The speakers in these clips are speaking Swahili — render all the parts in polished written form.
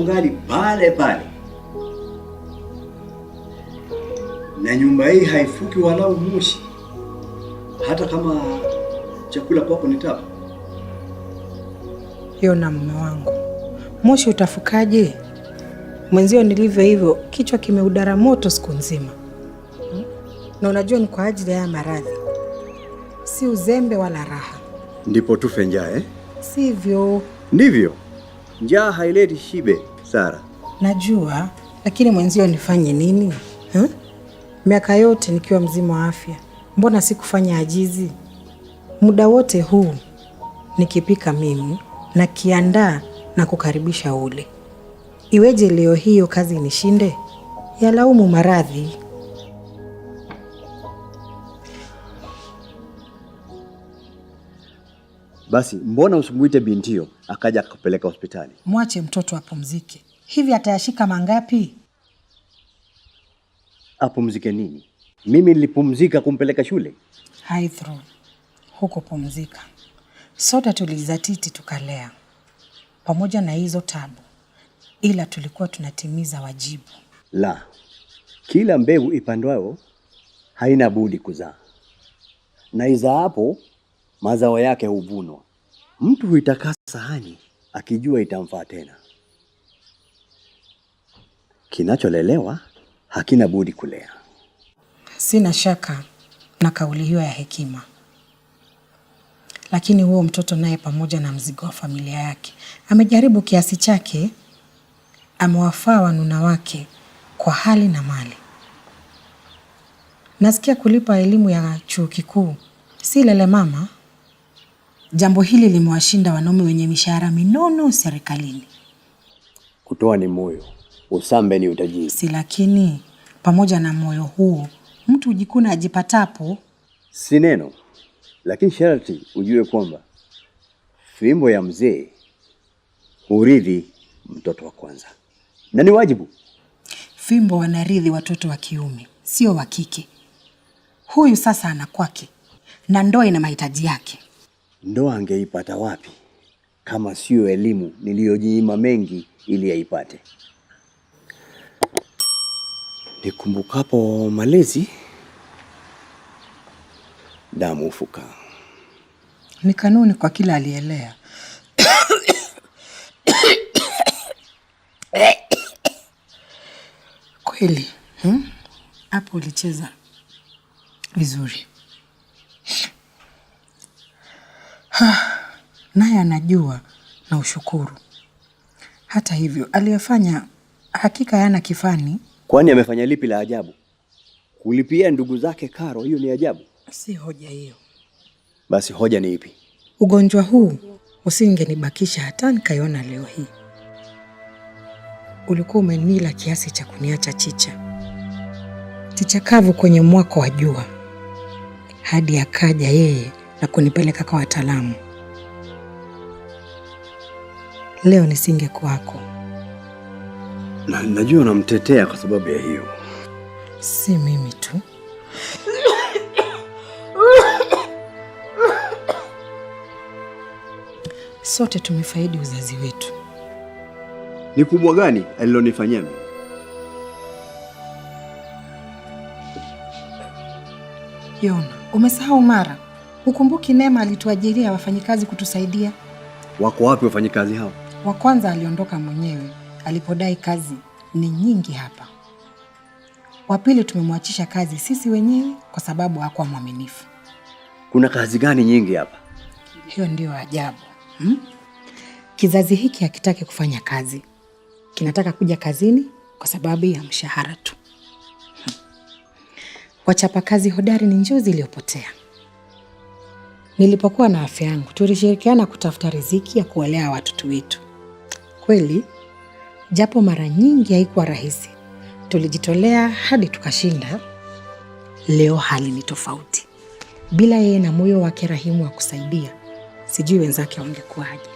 ungali pale pale, na nyumba hii haifuki walau moshi, hata kama chakula kwako ni tabu. Yona, mume wangu, moshi utafukaje? Mwenzio nilivyo hivyo, kichwa kimeudara moto siku nzima, na unajua ni kwa ajili ya haya maradhi, si uzembe wala raha. Ndipo tufe njaa eh? Sivyo? Ndivyo, njaa haileti shibe, Sara. Najua, lakini mwenzio nifanye nini? Miaka yote nikiwa mzima wa afya, mbona sikufanya ajizi? Muda wote huu nikipika mimi na kiandaa na kukaribisha ule, iweje leo hiyo kazi nishinde? Yalaumu maradhi. Basi mbona usimuite bintio akaja akakupeleka hospitali? Mwache mtoto apumzike. Hivi atayashika mangapi? Apumzike nini? Mimi nilipumzika kumpeleka shule. Haithro, huko pumzika. Sote tulizatiti tukalea, pamoja na hizo tabu, ila tulikuwa tunatimiza wajibu. La, kila mbegu ipandwayo haina budi kuzaa, na izaapo mazao yake huvunwa. Mtu huitakasa sahani akijua itamfaa tena. Kinacholelewa hakina budi kulea. Sina shaka na kauli hiyo ya hekima, lakini huo mtoto naye, pamoja na mzigo wa familia yake, amejaribu kiasi chake, amewafaa wanuna wake kwa hali na mali. Nasikia kulipa elimu ya chuo kikuu si lele mama. Jambo hili limewashinda wanaume wenye mishahara minono serikalini. Kutoa ni moyo, usambe ni utajiri. Si lakini pamoja na moyo huo, mtu hujikuna ajipatapo. Si neno, lakini sharti ujue kwamba fimbo ya mzee hurithi mtoto wa kwanza, na ni wajibu. Fimbo wanarithi watoto wa kiume, sio wa kike. Huyu sasa ana kwake na ndoa ina mahitaji yake. Ndoa angeipata wapi kama siyo elimu niliyojinyima mengi ili yaipate? Nikumbukapo malezi, damu hufuka. Ni kanuni kwa kila alielea. Kweli hapo ulicheza vizuri. Naye anajua na ushukuru. Hata hivyo aliyofanya hakika hayana kifani. Kwani amefanya lipi la ajabu? Kulipia ndugu zake karo, hiyo ni ajabu? Si hoja hiyo. Basi hoja ni ipi? Ugonjwa huu usingenibakisha hata nikaiona leo hii. Ulikuwa umenila kiasi cha kuniacha chicha chicha kavu kwenye mwako wa jua, hadi akaja yeye na kunipeleka kwa wataalamu. Leo nisingekuwako. Na, najua unamtetea kwa sababu ya hiyo. Si mimi tu, sote tumefaidi uzazi wetu. Ni kubwa gani alilonifanyia mimi? Yona, umesahau mara. Ukumbuki Neema alituajiria wafanyikazi kutusaidia. Wako wapi wafanyikazi hao? Wa kwanza aliondoka mwenyewe alipodai kazi ni nyingi hapa. Wa pili tumemwachisha kazi sisi wenyewe kwa sababu hakuwa mwaminifu. Kuna kazi gani nyingi hapa? Hiyo ndiyo ajabu, Kizazi hiki hakitaki kufanya kazi, kinataka kuja kazini kwa sababu ya mshahara tu. Wachapakazi hodari ni njozi iliyopotea. Nilipokuwa na afya yangu, tulishirikiana kutafuta riziki ya kuwalea watoto wetu. Kweli, japo mara nyingi haikuwa rahisi, tulijitolea hadi tukashinda. Leo hali ni tofauti. Bila yeye na moyo wake rahimu wa kusaidia, sijui wenzake wangekuwaje.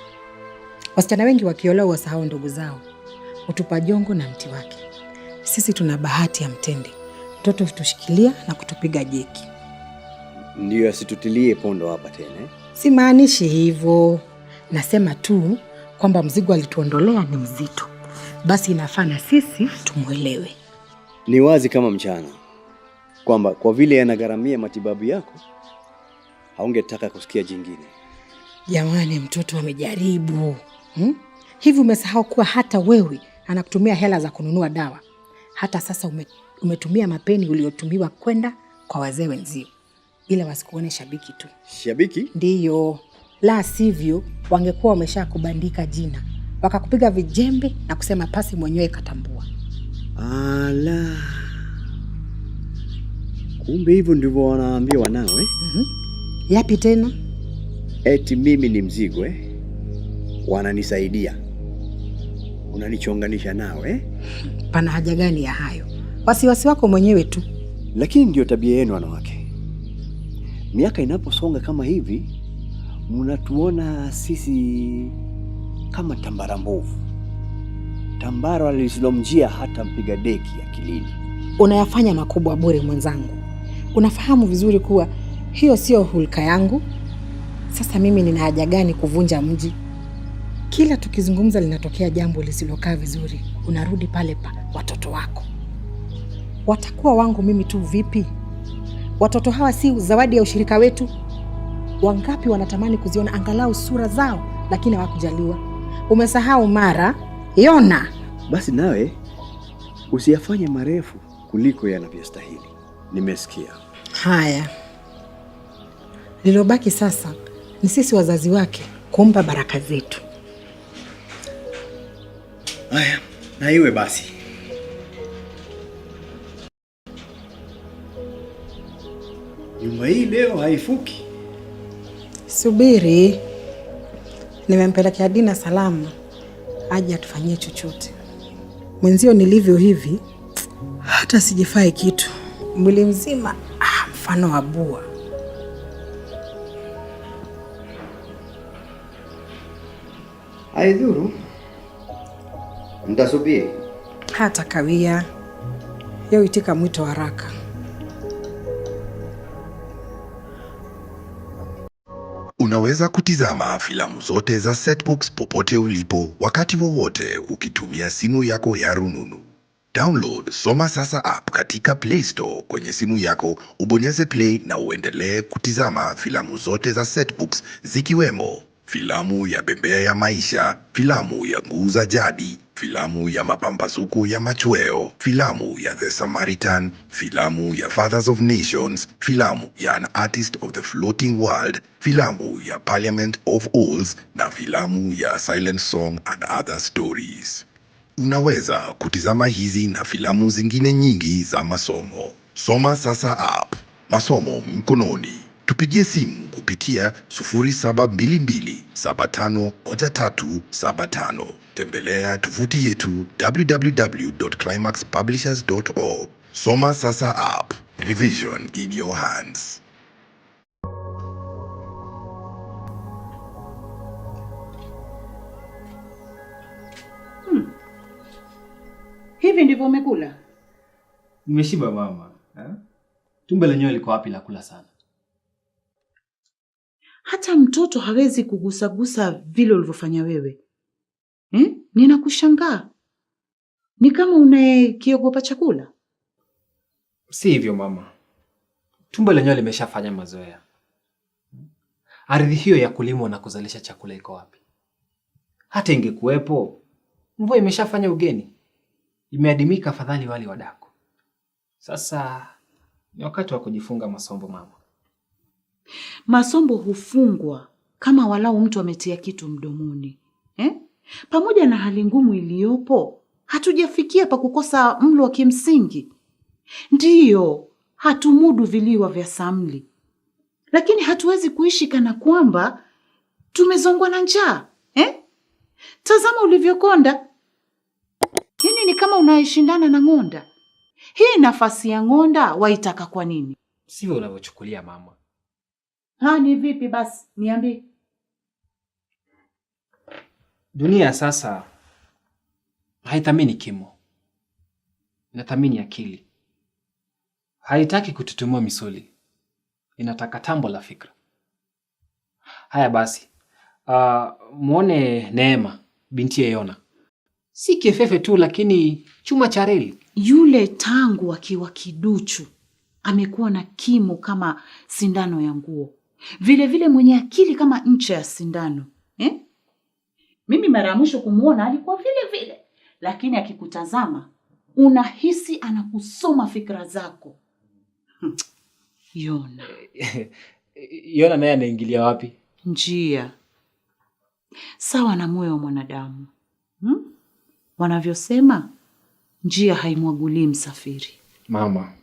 Wasichana wengi wakiolewa wasahau ndugu zao, hutupa jongo na mti wake. Sisi tuna bahati ya mtende, mtoto hutushikilia na kutupiga jeki. Ndiyo, asitutilie pondo hapa tena eh? Simaanishi hivyo, nasema tu kwamba mzigo alituondolea ni mzito, Basi inafaa na sisi tumwelewe. Ni wazi kama mchana kwamba kwa vile yanagharamia matibabu yako, haungetaka kusikia jingine. Jamani, mtoto amejaribu. Hivi umesahau kuwa hata wewe anakutumia hela za kununua dawa? Hata sasa umetumia mapeni uliotumiwa kwenda kwa wazee wenzio, ila wasikuone shabiki tu. Shabiki? Ndiyo, la sivyo wangekuwa wameshakubandika jina, wakakupiga vijembe na kusema pasi mwenyewe katambua. Ala, kumbe hivyo ndivyo wanaambia wanawe. Yapi tena? Eti mimi ni mzigo eh? Wananisaidia, unanichonganisha nawe eh? Pana haja gani ya hayo? Wasiwasi wako mwenyewe tu. Lakini ndio tabia yenu wanawake. Miaka inaposonga kama hivi, mnatuona sisi kama tambara mbovu, tambara lisilomjia hata mpiga deki akilini. Unayafanya makubwa bure mwenzangu. Unafahamu vizuri kuwa hiyo sio hulka yangu. Sasa mimi nina haja gani kuvunja mji? Kila tukizungumza linatokea jambo lisilokaa vizuri, unarudi pale pa watoto wako. Watakuwa wangu mimi tu vipi? Watoto hawa si zawadi ya ushirika wetu? Wangapi wanatamani kuziona angalau sura zao, lakini hawakujaliwa. Umesahau mara Yona. Basi nawe usiyafanye marefu kuliko yanavyostahili. Nimesikia. Haya, lilobaki sasa ni sisi wazazi wake kumpa baraka zetu. Haya, na iwe basi. Nyumba hii leo haifuki. Subiri, nimempelekea Dina salamu aje atufanyie chochote. Mwenzio nilivyo hivi, hata sijifai kitu, mwili mzima mfano wa bua. Haidhuru, nitasubiri. Hata kawia yeye itika mwito haraka. Unaweza kutizama filamu zote za Setbooks popote ulipo wakati wowote ukitumia simu yako ya rununu. Download Soma Sasa app katika Play Store kwenye simu yako, ubonyeze play na uendelee kutizama filamu zote za Setbooks zikiwemo filamu ya Bembea ya Maisha, filamu ya Nguu za Jadi, filamu ya Mapambazuko ya Machweo, filamu ya The Samaritan, filamu ya Fathers of Nations, filamu ya An Artist of the Floating World, filamu ya Parliament of Owls na filamu ya Silent Song and Other Stories. Unaweza kutizama hizi na filamu zingine nyingi za masomo. Soma Sasa app, masomo mkononi. Tupigie simu kupitia 0722751375. Tembelea tovuti yetu www.climaxpublishers.org. Soma Sasa app, revision in your hands. Hivi ndivyo umekula? Nimeshiba mama. Tumbo lenyewe liko wapi la kula sana? Hata mtoto hawezi kugusagusa vile ulivyofanya wewe. Ninakushangaa. Ni kama unayekiogopa chakula. Si hivyo mama. Tumbo lenyewe limeshafanya mazoea. Ardhi hiyo ya kulimwa na kuzalisha chakula iko wapi? Hata ingekuwepo, mvua imeshafanya ugeni. Imeadimika, afadhali wali wadaku. Sasa ni wakati wa kujifunga masombo mama. Masombo hufungwa kama walau mtu ametia kitu mdomoni. Pamoja na hali ngumu iliyopo, hatujafikia pa kukosa mlo wa kimsingi. Ndiyo, hatumudu viliwa vya samli, lakini hatuwezi kuishi kana kwamba tumezongwa na njaa. Tazama ulivyokonda. Yaani ni kama unaishindana na ng'onda. Hii nafasi ya ng'onda waitaka kwa nini? Sivyo unavyochukulia mama. Ha, ni vipi basi? Niambie. Dunia sasa haithamini kimo. Inathamini akili. Haitaki kututumua misuli. Inataka tambo la fikra. Haya basi. Muone Neema, binti ya Yona. Si kefefe tu, lakini chuma cha reli. Yule tangu akiwa kiduchu amekuwa na kimo kama sindano ya nguo, vilevile mwenye akili kama ncha ya sindano eh? Mimi mara ya mwisho kumwona alikuwa vile vile, lakini akikutazama unahisi anakusoma fikra zako. Yona Yona naye anaingilia wapi? Njia sawa na moyo wa mwanadamu, Wanavyosema njia haimwagulii msafiri. Mama,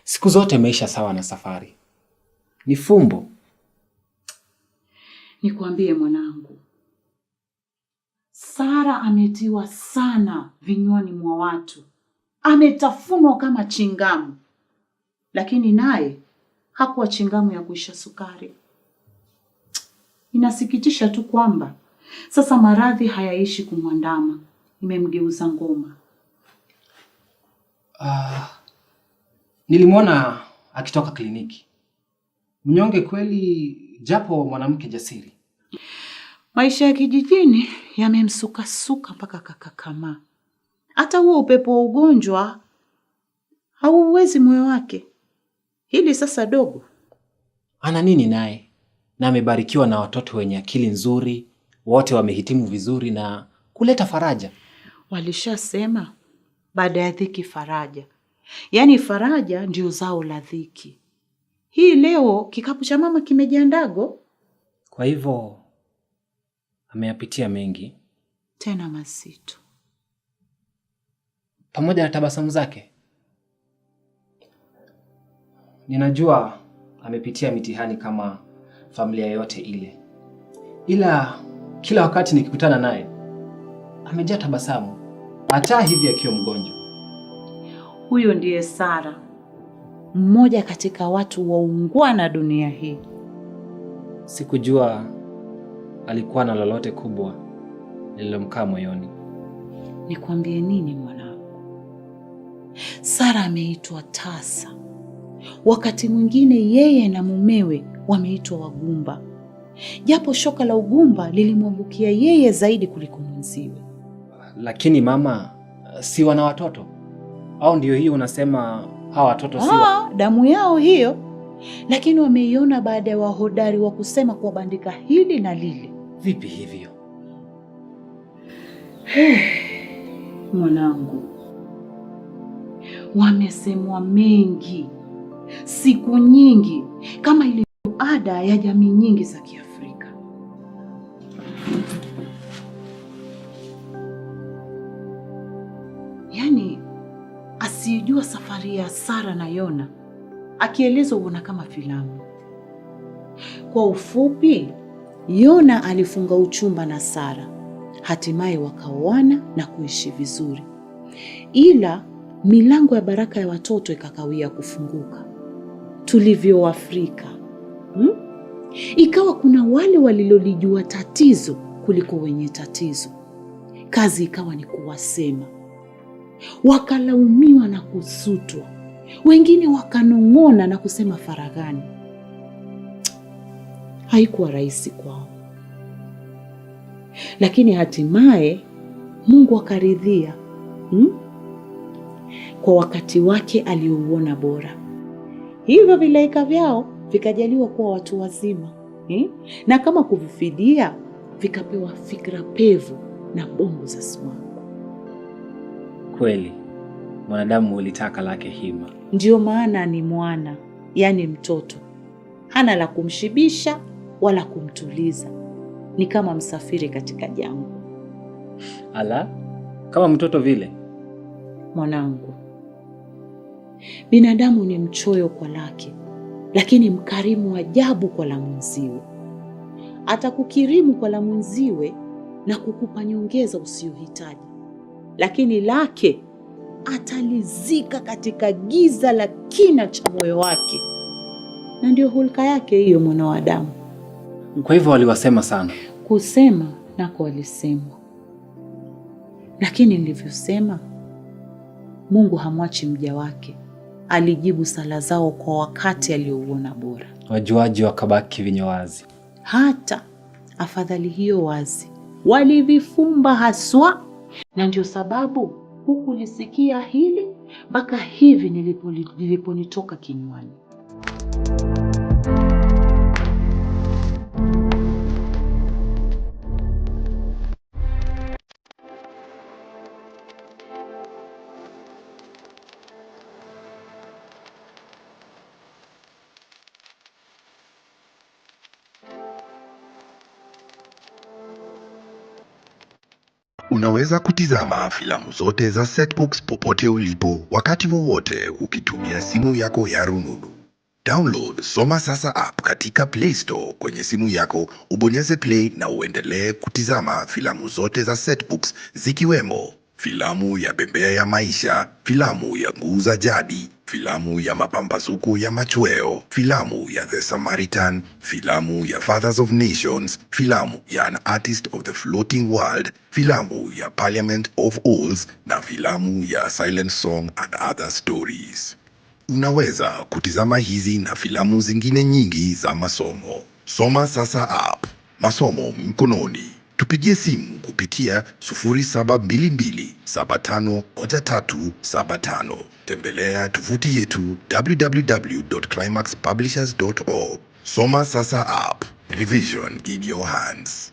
siku zote maisha sawa na safari ni fumbo. Nikwambie mwanangu, Sara ametiwa sana vinywani mwa watu, ametafunwa kama chingamu, lakini naye hakuwa chingamu ya kuisha sukari. Inasikitisha tu kwamba sasa maradhi hayaishi kumwandama, imemgeuza ngoma. Nilimwona akitoka kliniki, mnyonge kweli, japo mwanamke jasiri. Maisha ya kijijini yamemsukasuka mpaka kakakamaa. Hata huo upepo wa ugonjwa hauwezi moyo wake. Hili sasa dogo. Ana nini naye? Na amebarikiwa na watoto wenye akili nzuri, wote wamehitimu vizuri na kuleta faraja. Walishasema baada ya dhiki faraja. Yaani faraja ndio zao la dhiki. Hii leo kikapu cha mama kimejaa ndago. Kwa hivyo ameyapitia mengi tena mazito, pamoja na tabasamu zake. Ninajua amepitia mitihani kama familia yote ile, ila kila wakati nikikutana naye amejaa tabasamu, hata hivi akiwa mgonjwa. Huyo ndiye Sara, mmoja katika watu waungwana dunia hii. Sikujua alikuwa na lolote kubwa lililomkaa moyoni. Nikwambie nini mwanangu? Sara ameitwa tasa. Wakati mwingine yeye na mumewe wameitwa wagumba, japo shoka la ugumba lilimwangukia yeye zaidi kuliko mwenziwe. Lakini mama, si wana watoto? Au ndio hiyo unasema hawa watoto si damu yao hiyo, lakini wameiona baada ya wahodari wa kusema kuwabandika hili na lile. Vipi hivyo? Mwanangu, wamesemwa mengi siku nyingi, kama ilivyo ada ya jamii nyingi za Kiafrika. Yaani asiyejua safari ya Sara na Yona akielezwa huona kama filamu. Kwa ufupi, Yona alifunga uchumba na Sara, hatimaye wakaoana na kuishi vizuri, ila milango ya baraka ya watoto ikakawia kufunguka. Tulivyo Afrika, Ikawa kuna wale walilolijua tatizo kuliko wenye tatizo. Kazi ikawa ni kuwasema, wakalaumiwa na kusutwa, wengine wakanong'ona na kusema faraghani. Haikuwa rahisi kwao, lakini hatimaye Mungu akaridhia, kwa wakati wake aliouona bora. Hivyo vilaika vyao vikajaliwa kuwa watu wazima, na kama kuvifidia vikapewa fikra pevu na bongo za sumaku. Kweli mwanadamu ulitaka lake hima. Ndio maana ni mwana, yani mtoto, hana la kumshibisha wala kumtuliza, ni kama msafiri katika jangwa. Ala, kama mtoto vile. Mwanangu, binadamu ni mchoyo kwa lake, lakini mkarimu ajabu kwa la mwenziwe. Atakukirimu kwa la mwenziwe na kukupa nyongeza usiyohitaji, lakini lake atalizika katika giza la kina cha moyo wake. Na ndio hulka yake hiyo, mwana wa Adamu. Kwa hivyo waliwasema sana. Kusema nako walisemwa, lakini nilivyosema, Mungu hamwachi mja wake. Alijibu sala zao kwa wakati aliouona bora. Wajuaji wakabaki vinywa wazi. Hata afadhali hiyo wazi, Walivifumba haswa, na ndio sababu hukulisikia hili mpaka hivi niliponitoka kinywani. Unaweza kutizama filamu zote za Setbooks popote ulipo wakati wowote ukitumia simu yako ya rununu. Download Soma Sasa app katika Play Store kwenye simu yako, ubonyeze play na uendelee kutizama filamu zote za Setbooks zikiwemo filamu ya Bembea ya Maisha, filamu ya Nguu za Jadi, filamu ya Mapambazuko ya Machweo, filamu ya The Samaritan, filamu ya Fathers of Nations, filamu ya An Artist of the Floating World, filamu ya Parliament of Owls na filamu ya Silent Song and Other Stories. Unaweza kutizama hizi na filamu zingine nyingi za masomo. Soma Sasa app, masomo mkononi. Tupigie simu kupitia 0722751375. Tembelea tovuti yetu www.climaxpublishers.org. Soma Sasa app, revision in your hands.